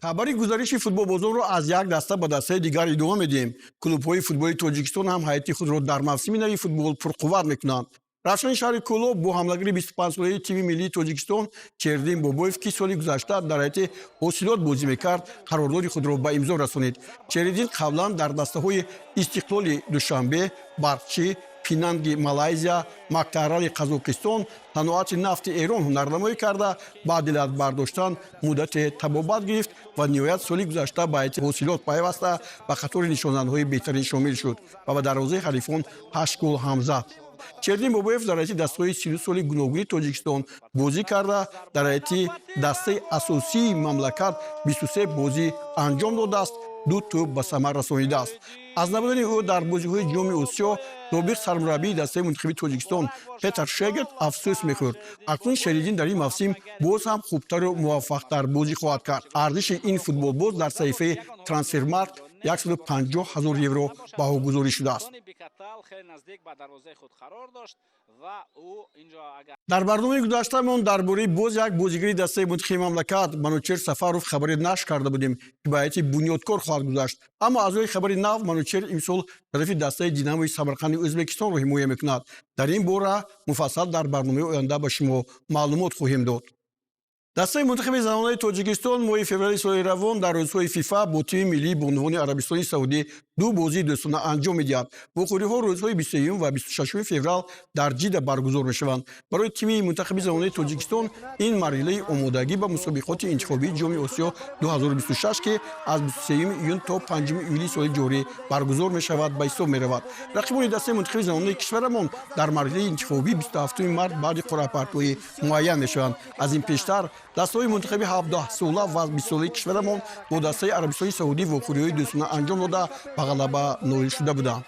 Хабари гузариши футболбозонро аз як даста ба дастаи дигар идома медиҳем. Клубҳои футболи Тоҷикистон ҳам ҳайати худро дар мавсими нави футбол пурқувват мекунанд. Равшани шаҳри Кӯлоб бо ҳамлагари 25-солаи тими миллии Тоҷикистон Шериддин Бобоев, ки соли гузашта дар ҳайати Ҳосилот бозӣ мекард, қарордоди худро ба имзо расонид. Шериддин қаблан дар дастаҳои Истиқлоли Душанбе, Барқчӣ, Пинанги Малайзия, Мактаарали Қазоқистон, Саноати нафти Эрон ҳунарнамоӣ карда, баъди лат бардоштан муддате табобат гирифт ва ниҳоят соли гузашта ба ҳайати Ҳосилот пайваста, ба қатори нишонзанҳои беҳтарин шомил шуд ва ба дарвозаи ҳарифон ҳашт гол ҳам зад. Шериддин Бобоев дар ҳайати дастаҳои 32 соли гуногуни Тоҷикистон бозӣ карда, дар ҳайати дастаи асосии мамлакат 23 бозӣ анҷом додааст, ду тӯб ба самар расонидааст. Аз набудани ӯ дар бозиҳои Ҷоми Осиё собиқ сармураббии дастаи мунтахаби Тоҷикистон Петар Шегерт афсӯс мехӯрд. Акнун Шериддин дар ин мавсим боз ҳам хубтару муваффақтар бозӣ хоҳад кард. Арзиши ин футболбоз дар саҳифаи Трансфермаркт 150 ҳазор евро баҳогузорӣ шудааст. Дар барномаи гузаштаамон дар бораи боз як бозигари дастаи мунтахаби мамлакат Манучер Сафаров хабаре нашр карда будем, ки ба ҳайати Бунёдкор хоҳад гузашт. Аммо аз рӯи хабари нав, Манучер имсол тарафи дастаи Динамои Самарқанди Ӯзбекистонро ҳимоя мекунад. Дар ин бора муфассал дар барномаи оянда ба шумо маълумот хоҳем дод. Дастаи мунтахаби занонаи Тоҷикистон моҳи феврали соли равон дар рӯзҳои ФИФА бо тими миллии бонувони Арабистони Саудӣ ду бозии дӯстона анҷом медиҳад. Вохӯриҳо рӯзҳои 21 ва 26 феврал дар Ҷида баргузор мешаванд. Барои тими мунтахаби занонаи Тоҷикистон ин марҳилаи омодагӣ ба мусобиқоти интихобии Ҷоми Осиё 2026, ки аз 23 июн то 5 июли соли ҷорӣ баргузор мешавад, ба ҳисоб меравад. Рақибони дастаи мунтахаби занонаи кишварамон дар марҳилаи интихобӣ 27 март баъди қуръапартоӣ муайян мешаванд. Аз ин пештар дастаҳои мунтахаби 17-сола ва 20-солаи кишварамон бо дастаи Арабистони Саудӣ вохӯриҳои дӯстона анҷом дода, ба ғалаба ноил шуда буданд.